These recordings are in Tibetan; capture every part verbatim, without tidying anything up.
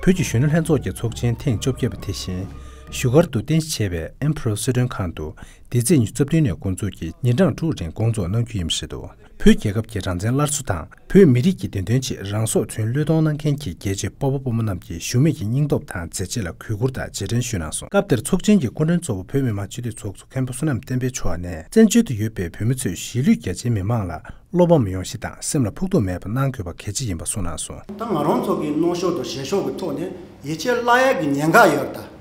བོད་ཀྱི་གཞོན་ནུ་ལྷན་ཚོགས་ཀྱི་ཚོགས་ཆེན་ཐེངས་བཅོ་བརྒྱད་པ་དེ་བཞིན་བཞུགས་སྒར་དུ་རྟེན་གཞི་བྱས་པའི་ཨེམ་ཕེ་རལ་སི་ཁྲོན་ཁང་དུ་འདི་ཚེས་ཉི་ཤུ་རྩ་བདུན་ནས་འགོ་འཛུགས་ཀྱིས་ཉིན་གྲངས་དྲུག་རིང་སྐོང་ཚོགས་གནང་རྒྱུ་ཡིན་པ་རེད་འདུག་བོད་རྒྱལ་ཁབ་ཀྱི་རང་བཙན་སླར་གསོ་དང་བོད་མི་རིགས་ཀྱི་བདེན་དོན་ཆེད་རང་སྲོག་བྱིན་བློས་གཏོང་གནང་མཁན་གྱི་རྒྱལ་གཅེས་སྤོ་བོ་སྤོ་མོ་རྣམས་ཀྱི་ཞུམ་མེད་ཀྱི་སྙིང་སྟོབས་དང་མཛད་རྗེས་ལ་གུས་བཀུར་དང་རྗེས་དྲན་ཞུས་གནང་སོང་། སྐབས་དེར་ཚོགས་ཆེན་གྱི་སྐུ་མགྲོན་གཙོ་བོ་བོད་མི་མང་སྤྱི་འཐུས་ཚོགས་གཙོ་མཁན་པོ་བསོད་ནམས་བསྟན་འཕེལ་མཆོག་ནས་བཙན་བྱོལ་དུ་ཡོད་པའི་བོད་མི་ཚོས་གཞིས་ལུས་རྒྱ་ཆེའི་མི་མང་ལ་བློ་ཕམ་ཡོང་གཞི་དང་སེམས་ལ་ཕོག་ཐུག་མེད་པ་གནང་དགོས་པ་གལ་ཆེ་ཡིན་པ་གསུངས་གནང་སོང་། ད་ང་རང་ཚོ་གི་གནོན་ཤུགས་དང་བཤད་ཤུགས་ཀྱི་ཐོག་ནས་ཡིད་ཆེས་བརླག་ཡས་ཀྱི་ཉེན་ཁ་ཡོད་རེད་ད།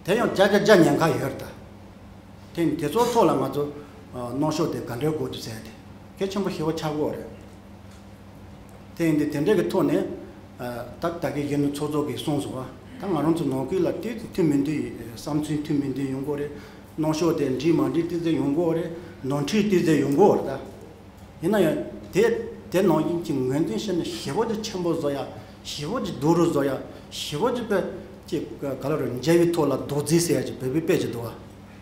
དེ་ཡང་བརྒྱ་ཆ་བརྒྱ་ཉེན་ཁ་ཡོད་རེད་ད། དེ་དེ་ཚོའི་ཐོག་ལ་ང་ཚོ་ཨ་གནོན་ཤུགས་དེ་ག་འདྲའི་དགོས་འདུག་ཟེར་དེ་གལ་ཆེན་པོ་ཞེ་པོ་ཆགས་ཀྱི་ཡོད་རེད། དེ་ཡིན་དུས་དེ་འདྲའི་གི་ཐོག་ནས་ཨ་ད་ད་གི་གཞོན་ནུ་ཚོགས་གཙོ་གིས་གསུངས་སོང་བ། ད་ང་རང་ཚོ་ནང་ཁུལ་ལ་དེ་དེ་མཐུན་མི་མཐུན་ཡིན། བསམ་ཚུལ་མཐུན་མི་མཐུན་ཡོང་གི་ཡོད་རེད། གནོན་ཤུགས་དེ་འགྲིག་མ་འགྲིག་དེ་ཚོ་ཡོང་གི་ཡོད་རེད། ནོར་འཁྲུལ་དེ་ཚོ་ཡོང་གི་ཡོད་རེད་ད། ཡིན་ན་ཡང་དེ་དེ་ནང་བཞིན་གྱི་ངོས་འཛིན་བྱས་ནས་ཞེ་པོ་ཅིག་ཆེན་པོ་བཟོ་ཡ། ཞེ་པོ་ཅིག་སྡུག་རུ་བཟོ་ཡ། ཞེ་པོ་ཅིག་དཔེ་ཅིག་ག་ལ་རུ་མཇལ་བའི་ཐོག་ལ་རྡོག་རྫིས་ཟེར་ཡ་ཅིག་བོད་པའི་དཔེ་ཅིག་འདུག་བ།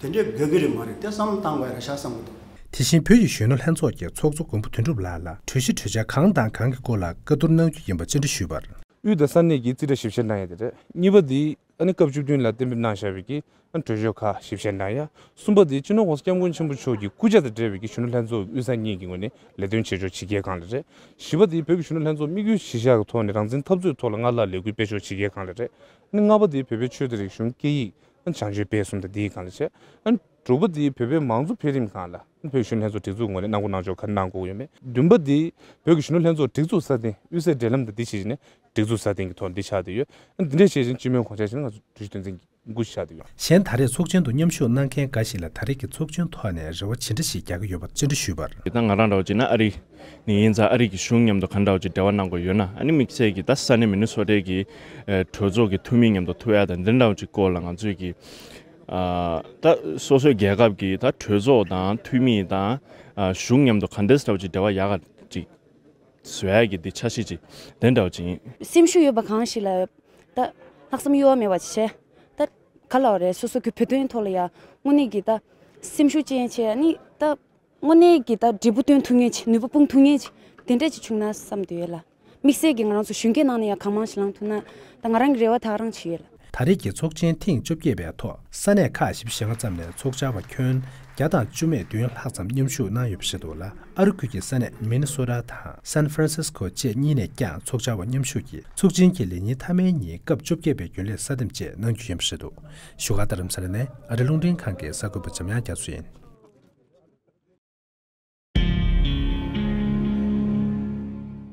དེ་འདྲའི་དགོས་ཀྱི་རེད་མ་རེད། དེ་བསམ་བློ་བཏང་དགོས་ཡ་རེད་ཤག་བསམ་གྱི་འདུག་དེ་བཞིན་བོད་ཀྱི་གཞོན་ནུ་ལྷན་ཚོགས་ཀྱི་ཚོགས་གཙོ་མགོན་པོ་དོན་གྲུབ་ལགས་ལ་གྲོས་གཞི་གྲོས་འཆར་གང་དང་གང་གི་སྐོར་ལ་བཀའ་བསྡུར་གནང་རྒྱུ་ཡིན་པ་བཅར་འདྲི་ཞུས་པར། དབུས་དང་ས་གནས་ཀྱི་རྩིས་ཁྲ་ཞིབ་བཤེར་གནང་ཡ་དེ་རེད། གཉིས་པ་དེ་ཨ་ནི་སྐབས་བཅུ་བདུན་ལ་གཏན་འབེབས་གནང་བཞག་པའི་གི་ཨ་ནི་གྲོས་ཆོད་ཁག་ཞིབ་བཤེར་གནང་ཡ། གསུམ་པ་དེ་སྤྱི་ནོར་༸གོང་ས་༸སྐྱབས་མགོན་ཆེན་པོ་མཆོག་གི་སྐུ་ཕྱྭ་དང་འབྲེལ་བའི་གི་གཞོན་ནུ་ལྷན་ཚོགས་དབུས་གཙང་གཉིས་ཀྱི་ངོས་ནས་ལས་དོན་བྱེད་ཕྱོགས་ཇི་སྐད་གང་ལ་རེད། བཞི་པ་དེ་བོད་ཀྱི་གཞོན་ནུ་ལྷན་ཚོགས་དམིགས་ཡུལ་གཞིར་བཞག་གི་ཐོག་ནས་རང་བཙན་འཐབ་རྩོད་ཐོག་ལ་སྔར་ལྷག་ལས་འགུལ་སྤེལ་ཕྱོགས་ཇི་སྐད་གང་ལ་རེད། ཨ་ནི་ལྔ་པ་དེ་བོད་པའི་ཆོས་དང་རིག་གཞུང་སྐད་ཡིག་བྱང་ཆུབ་སྤེལ་གསུམ་དང་དེའི་སྒང་ལ་བྱས། ཨ་ནི་དྲུག་པ་དེ་བོད་པའི་མང་གཙོ་འཕེལ་རིམ་སྒང་ལ་ཨ་ནི་བོད་གཞོན་ལྷན་ཚོགས་སྒྲིག་འཛུགས་ངོས་ནས་གནང་སྒོ་གནང་ཕྱོགས་ག་རེ་གནང་དགོས་ཡོད་མེད། བདུན་པ་དེ་བོད་ཀྱི་གཞོན་ནུ་ལྷན་ཚོགས་སྒྲིག་འཛུགས་སྲ་བརྟན་དབུས་སའི་འབྲེལ་ལམ་དང་དེ་བྱེད་ནས་སྒྲིག་འཛུགས་སྲ་བརྟན་གྱི་ཐོག་འདི་ཆགས་བསྡད་ཡོད། ཨ་ནི་འདི་འདྲའི་བྱས་ཤིང་སྤྱི་མོས་གོང་ཆ་བྱས་ནས་ང་ཚོ་གྲོས་གཞི་དོན་ཚན་དགུ་ཆགས་བསྡད་ཡོད། གཞན་ད་རེས་ཚོགས་ཆེན་དུ་མཉམ་ཞུགས་གནང་མཁན་འགའ་ཞིག་ལ་ད་རེས་ཀྱི་ཚོགས་ཆེན་ཐོག་ནས་རེ་བ་ཇི་འདྲ་ཞིག་རྒྱག་གི་ཡོད་པ་བཅར་འདྲི་ཞུས་པར། ད་ང་རང་འདྲ་བོ་བྱས་ན་ཨ་རི་ནས་ཡིན་ཙང་ཨ་རི་གི་གཞུང་མཉམ་དུ་ག་འདྲ་བོ་ཅིག་འབྲེལ་བ་གནང་དགོས་ཡོད་ན། ཨ་ནི་དམིགས་བསལ་གྱི་ད་ས་གནས་མི་ནི་སོ་ཊའི་གི་ཨ་གྲོས་ཚོགས་ཀྱི་འཐུས་མི་མཉམ་དུ་ཐུག་ཡ་དང་འདི་འདྲ་བོ་ཅིག་སྐོར་ལ་ང་ཚོས་ཀྱི་ཨ་ད་སོ་སོའི་རྒྱལ་ཁབ་ཀྱི་ད་གྲོས་ཚོགས་དང་འཐུས་མི་དང་ཨ་གཞུང་མཉམ་དུ་ག་འདྲ་འདྲ་བོ་ཅིག་འབྲེལ་བ་ཡག་ག་ཅིག་བཟོ་ཡ་གི་འདི་འཆར་གཞི་ཅིག་དེ་འདྲ་བོ་ཅིག་ཡིན། སེམས་ཤུགས་ཡོད་པ་གང་ཞིག་ལ་ད་ལྷག་བསམ་གཡོ་བ་མེད་པ་བྱས། ད་ག་ལ་བ་རེད། སོ་སོ་གི་བོད་དོན་ཐོག་ལ་ཡ་དངོས་གནས་ཀྱི་ད་སེམས་ཤུགས་ཅན་བྱས། ཨ་ནི་ད་དངོས་གནས་ཀྱི་ད་འབྲས་བུ་སྟོན་ཐུབ་མཁན་ཅིག་ནུས་པ་སྤུངས་ཐུབ་མཁན་ཅིག་དེ་འདྲ་ཅིག་བྱུང་ན་བསམ་འདོད་ཡོད་ལ། དམིགས་བསལ་གྱི་ང་རང་ཚོ་གཞོན་སྐྱེས་ནང་ནས་ཡང་གང་མང་ཞིག་ལངས་ཐུབ་ན་ད་ང་རང་གི་རེ་བ་ད་ག་རང་ཅིག་ཡོད་ལ། ད་རེས་ཀྱི་ཚོགས་ཆེན་ཐེངས་བཅོ་བརྒྱད་པའི་ཐོག་ས་གནས་ཁག་བཞི་བཅུ་ཞེ་ལྔ་ཙམ་ནས་ཚོགས་བཅར་བ་ཁྱོན་བརྒྱ་དང་བཅུ་མེད་བདུན་ལྷག་ཙམ་མཉམ་ཞུགས་གནང་ཡོད་པ་ཞིག་འདུག་ལ། ཨ་རི་ཁུལ་གྱི་ས་གནས་མི་ནི་སོ་ཊ་དང་སན་ཧྥ་རན་སིས་ཀོ་བཅས་གཉིས་ནས་ཀྱང་ཚོགས་བཅར་བ་མཉམ་ཞུགས་ཀྱིས་ཚོགས་ཆེན་གྱི་ལས་ཉིན་མཐའ་མའི་ཉིན་སྐབས་བཅོ་བརྒྱད་པའི་རྒྱུན་ལས་གསར་འདེམས་བཅས་གནང་རྒྱུ་ཡིན་པ་རེད་འདུག་བཞུགས་སྒར་རྡ་རམ་ས་ལ་ནས་ཨ་རི་རླུང་འཕྲིན་ཁང་གི་གསར་འགོད་པ་འཇམ་དབྱངས་རྒྱ་མཚོ་ཡིན།